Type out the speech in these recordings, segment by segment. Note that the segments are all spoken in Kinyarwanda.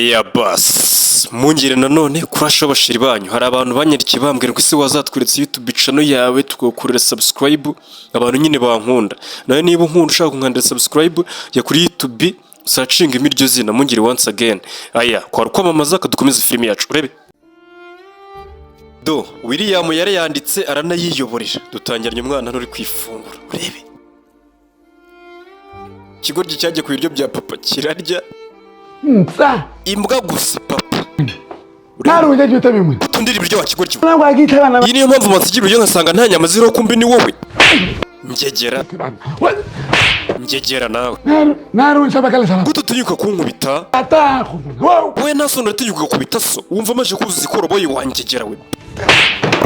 Aya basi, mungire nanone kurasha abashiri banyu. Hari abantu banyandikiye bambwira ngo: "Ese wazatweretse YouTube channel yawe tugakorera subscribe?" Abantu nyine bankunda. Nawe niba unkunda, ushaka kunkandira subscribe, jya kuri YouTube usearchinga iryo zina, Mungire once again. Aya kwari kwamamaza, kadukomeze filime yacu. Urebe do William yarayanditse aranayiyoborera. Dutangiranye umwana uri kwifungura. Urebe ikigoryi cyagiye ku biryo bya papa kirarya. Ntsa. Imbwa gusa papa. Nari ujya bimwe. Tundira ibiryo wa kigoryi. Ntabwo wagita abana. Iyi niyo mpamvu bansigira ibiryo nkasanga nta nyama ziriho. Kumbi ni wowe ngegera, ngegera nawe. Nari nshabakalisa. Gute utinyuka kunkubita? Ata. Wow. We nta soni, uratinyuka ugakubita so? Wumva amaze kuzuza ikoroboyi wangegera we.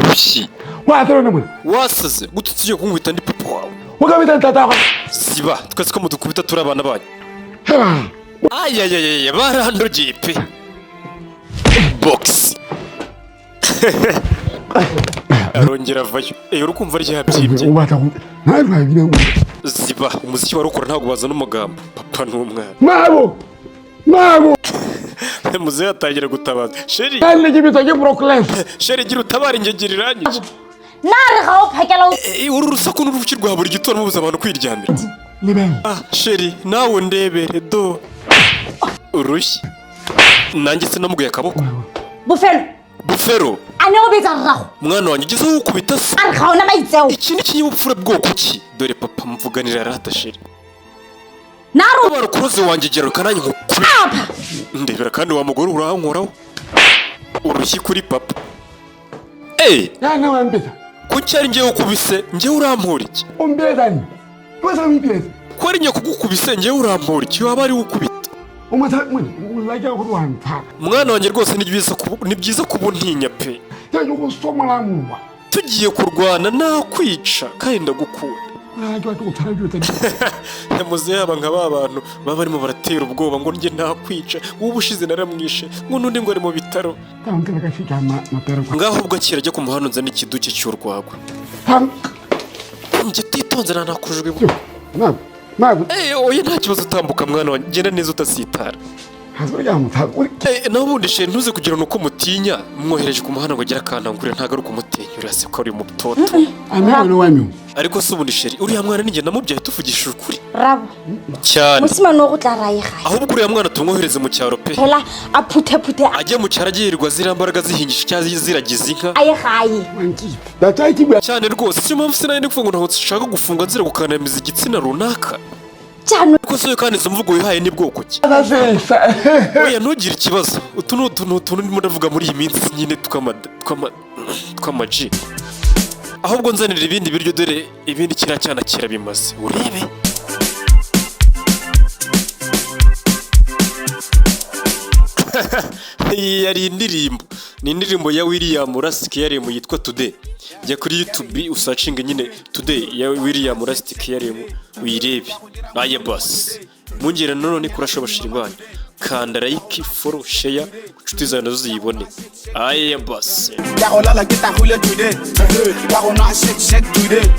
Rushyi. Watero namwe. Wasaze? Gute utinyuka kunkubita ndi papa wawe? Ukabita tata. Ziba, twese ko mudukubita turi abana banyu. Heba. Ayayayaya, barandogeye pe. Box arongera avayo. Uri kumva ryabyimbye. Ubata. Nari wagira. Ziba, umuziki wari ukora ntabwo bazana amagambo. Papa n'umwana. Mabo. Mabo. Muzehe atangira gutabaza: "Chéri!" Kandi gibita ke proclaim. Chéri, gira utabara, ingegera iranyije. Nna re ga o phakela o Uru rusaku n'uruki rwa buri gitondo mubuza abantu kwiryamira. Liben. Ah chéri, nawe ndebere do urushyi. Nanjye sinamuguye akaboko. Bofelo. Bufero. A ne o betsa rrago. Mwana wanjye, ugezeho ukubita se? A re ga ona maitseo. Iki ni ikinyabupfura bwoko ki? Dore papa mvuganira rata chéri. Nna re o Barukuroze wanjye, gera kananjye nkukubita. Apa. Ndebera kandi wa mugore urankoraho urushyi kuri papa. Yana wambita. Kuki ari njyewe ukubise? Njyewe urampora iki? Umbezani. Wese wipileza. Ko ari njye kugukubise, njyewe urampora iki? Waba ari we ukubita. Umata mwene ulajya kurwanta. Mwana wanjye rwose, ni byiza kuba untinya pe. Cyo gusomala muwa. Tugiye kurwana nakwica kandi ndagukunda. Ulajya kutarajya. Muze yaba nka ba bantu baba barimo baratera ubwoba ngo njye nakwica, wowe ubushize naramwishe, ngo n'undi ngo ari mu bitaro. Tangela kashika ma mapera kwa. Ngaho ubwo akira, ajya ku muhanda nzana ikiduki cy'urwagwa. Tang. Njye utitonze nanakujwe. Na. Na. Oya, nta kibazo, utambuka mwana wanjye, genda neza utasitara. Hazuri ya mutaguri. Naho ubundi chéri, ntuze kugira nuko mutinya. Mwohereje ku muhanda ngo agire akantangurira, ntabwo ari ukumutinya. Uriya se ko ari umutoto? Ame wena wami. Ariko se ubundi chéri, uriya mwana ninjye namubyaye? Tuvugishije ukuri. Rabo. Cyane. Mosimane o go tla rae gae. Ahubwo uriya mwana tumwohereze mu cyaro pe. Fela a phuthephuthe a Ajye mu cyaro, ajye yirirwa ziriya mbaraga zihingisha cyangwa ziragiza inka. A ye gae. Wanki. Data ikibwa. Cyane rwose, siyo mpamvu sinari ndi kuvuga ngo ntabwo nshaka gufunga nzira gukandamiza igitsina runaka. Jaanong. Ariko se kandi izo mvugo wihaye ni bwoko ki? Azafesa. Oya, ntugire ikibazo, utu ni utuntu ndimo ndavuga muri iyi minsi nyine tw'amaji. Ahubwo nzanira ibindi biryo, dore ibindi kiriya cyana kirabimaze. Urebe. Iyi yari indirimbo, ni indirimbo ya William Rastik yaremu yitwa "Today". Jya kuri YouTube usearchinge nyine "Today" ya William Rastik yaremu uyirebe. Aya basi, mungere nanone kurasha abashiri banyu, kanda like, follow, share, inshuti zawe nazo ziyibone. Aya basi. Ka go lala ke tagile today. Ka go nwa shake shake today.